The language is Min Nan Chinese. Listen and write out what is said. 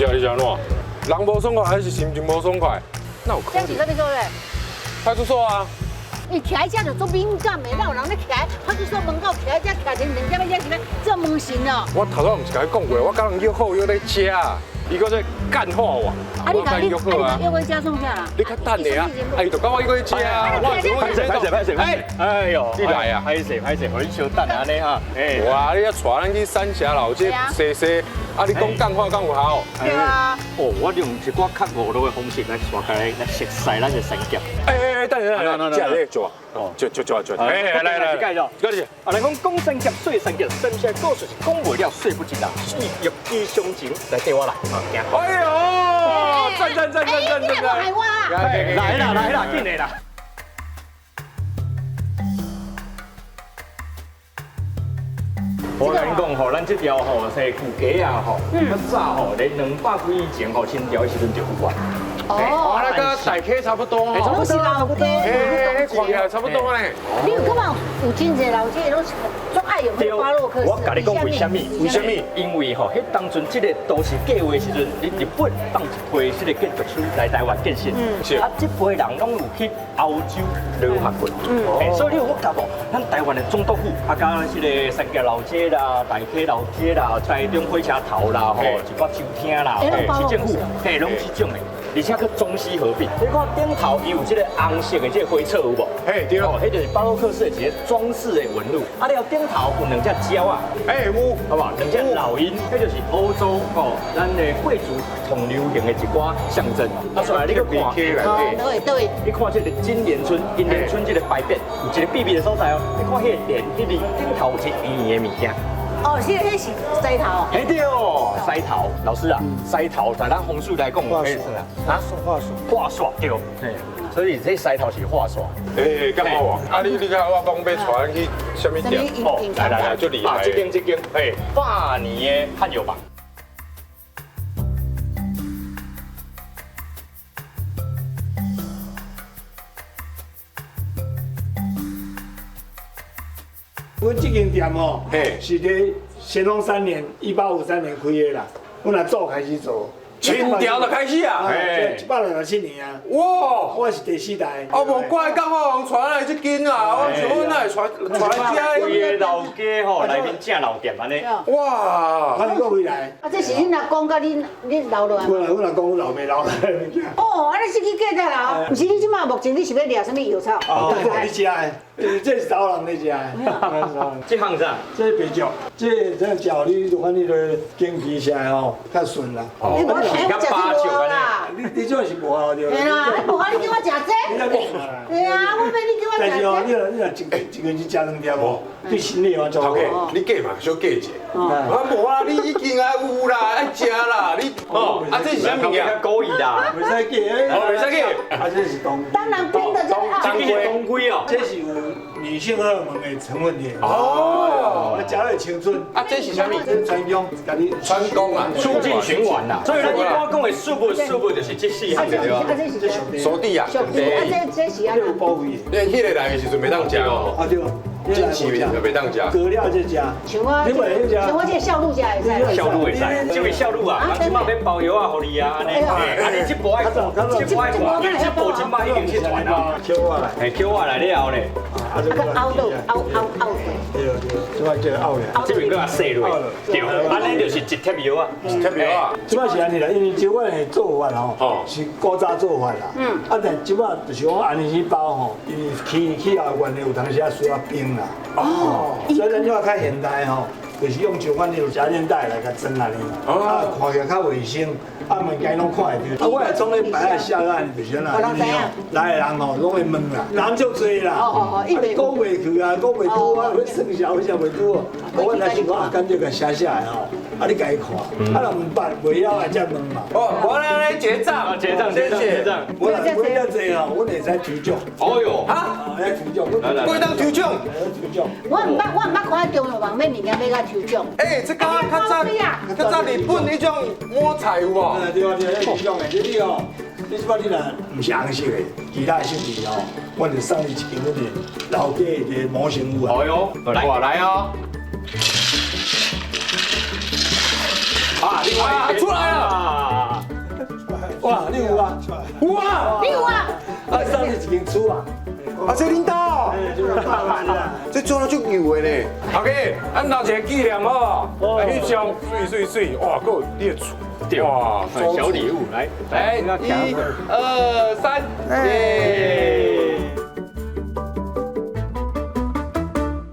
食你是按怎？人無爽快還是心情無爽快？那有可這是能？啥物所在？派出所啊！伊徛喺遮就足敏感的，哪有人咧徛喺派出所門口徛喺遮徛成兩點鐘，這是欲做門神哦？我頭拄毋是共你講過，我佮人約好約咧食，伊閣咧幹話我。啊，你我共共你伊約好啊啊，你約去食創啥啦？你較等下啊，啊伊就共我約去食啊。我歹勢歹勢歹勢，哎，哎呦，你來啊歹勢歹勢，予你相等按呢哈。哎，哇，你遐帶咱去三峽老街踅踅，啊，你講幹話敢有效？對啊。哦，我用一寡較娛樂的方式來帶來來熟悉咱的產業。哎哎哎，等下等下，食這個做啊，做做做做。哎，來來來，介紹。介紹。啊，來講講產業說產業，三峽故事是講袂了，說不盡啦。欲機相情來綴我來。哎呦，讚讚讚讚讚你也無害我啊！來啦來啦，緊來啦。我共你講吼，咱這條吼是舊街啊吼，較早吼，咧200幾年前吼，清朝的時陣就有啊。哦，那跟大溪差不多攏是老街，哎，看起來差不多呢。你有感覺有真濟老街攏是足愛用彼巴洛克式？我共你講為啥物？為啥物？因為吼，彼當陣這個都市計劃的時陣，你日本放一批這個建築師來台灣建設，啊，這批人攏有去歐洲留學過，所以你有發覺無？咱台灣的總督府，啊，佮這個三峽老街啦、大溪老街啦、台中火車頭啦、吼，一寡酒廳啦、市政府，嘿，攏這種的。而且閣中西合璧，你看頂頭伊有這個紅色的這個花草有無？嘿，對哦，彼就是巴洛克式的一個裝飾的紋路。啊，了頂頭有兩隻鳥仔，哎有，好無？兩隻老鷹，彼就是歐洲吼，咱的貴族同流行的一寡象徵。啊，所以你閣看，對對，你看這個金蓮村，金蓮村這個牌匾有一個秘密的所在哦。你看彼個蓮，彼個頂頭有一個圓圓的物件。哦，是，彼是獅頭。嘿對哦，獅頭，老師啊，獅頭在咱風水來講，化煞啊，化煞，化煞對。所以這獅頭是化煞。哎，幹嘛我？啊，你看我講欲帶咱去啥物店？哦，來來來，就厲害。這間這間，哎，百年的漢藥房。阮這間店哦，是佇乾隆三年（1853年）開的啦。阮阿祖開始做，清朝就開始啊，167年啊。哇，我是第四代。哦，無怪得我王傳來這間啊，我想阮哪會傳傳來這。規个老街吼，內面正老店按呢。哇，啊，你閣回來？啊，這是恁阿公佮恁留落來。阮阿公阮老爸留落來的物件。哦，按呢是去過來哦。毋是你這擺目前你是欲掠啥物藥草？哦，我咧食的，這是查某人咧食的。這項啥？這是白酒，這這食你就看你個經皮啥吼較順啦。你無愛我食這個啦。你這種是無效對。對啦，你無效你叫我食這。對啊，我欲你叫我食這。但是哦，你若你若一一個日食兩粒哦，對身體有幫助。頭家，你假嘛小假者。啊無啊，你已經愛有啦，愛食啦，你哦，啊這是啥物件？故意啦，袂使假，哦袂使假。啊這是當。當然冰的這個。這是當歸哦。這是有女性荷爾蒙的成分的。哦。啊，食了青春。啊，這是啥物？這川芎，共你川芎啊，促進循環啦。所以咱一般講的食物，食物就是這四項對吧？啊，這是熟地啊，熟地啊，這是按怎？這有保胃的。你彼个來的時陣袂當食哦。啊對。真市面就袂當食。過了才食。像我，像我這個孝路食會使。孝路會使，這位孝路啊，人這擺免包藥啊，予你啊，按呢。啊，你這部愛看，這部愛看，這部這擺已經失傳啊。叫我來。嘿，叫我來了後呢。啊，這個凹到凹凹凹。對對，這擺叫凹咧。這邊閣較細落。對，按呢就是一貼藥啊，一貼藥啊。這擺是按呢啦，因為這款的做法吼，是古早做法啦。啊，但這擺就是講按呢去包吼，因為起起後原來有當時啊需要冰啦。哦，所以咱這擺較現代吼，就是用像阮有夾鏈袋來共裝按呢，啊，看起來較衛生，啊，物件攏看會著。啊，我會創咧擺啊寫按，就是按怎，因為吼來的人吼攏會問啦，人足濟啦，啊，你講袂去啊，講袂拄啊，欲算數啥袂拄哦。我若想講啊，乾脆共寫寫的吼，啊，你家己看，啊，若毋捌袂曉啊，才問嘛。哦，我來結帳，結帳，結帳，結帳。我若買遮濟吼，阮會使抽獎。哦喲，哈，會抽獎，會當抽獎。抽獎。我毋捌看中藥房買物件買共抽獎。欸，這敢較早，較早日本彼種摸彩有無？對啊對啊，抽獎的，這你哦，你這擺你若毋是紅色的，其他的色字哦，我就送你一間阮的老街的模型有啊。哦喲，來，來哦。啊，另外出來了。哇，你有啊？有啊！你有啊？啊，送你一間厝啊！啊，這恁兜？這做了足牛的呢。 OK，咱留一個紀念吼，來翕相，媠媠媠，哇，閣有你的厝，哇，小禮物來，來，一、二、三，耶！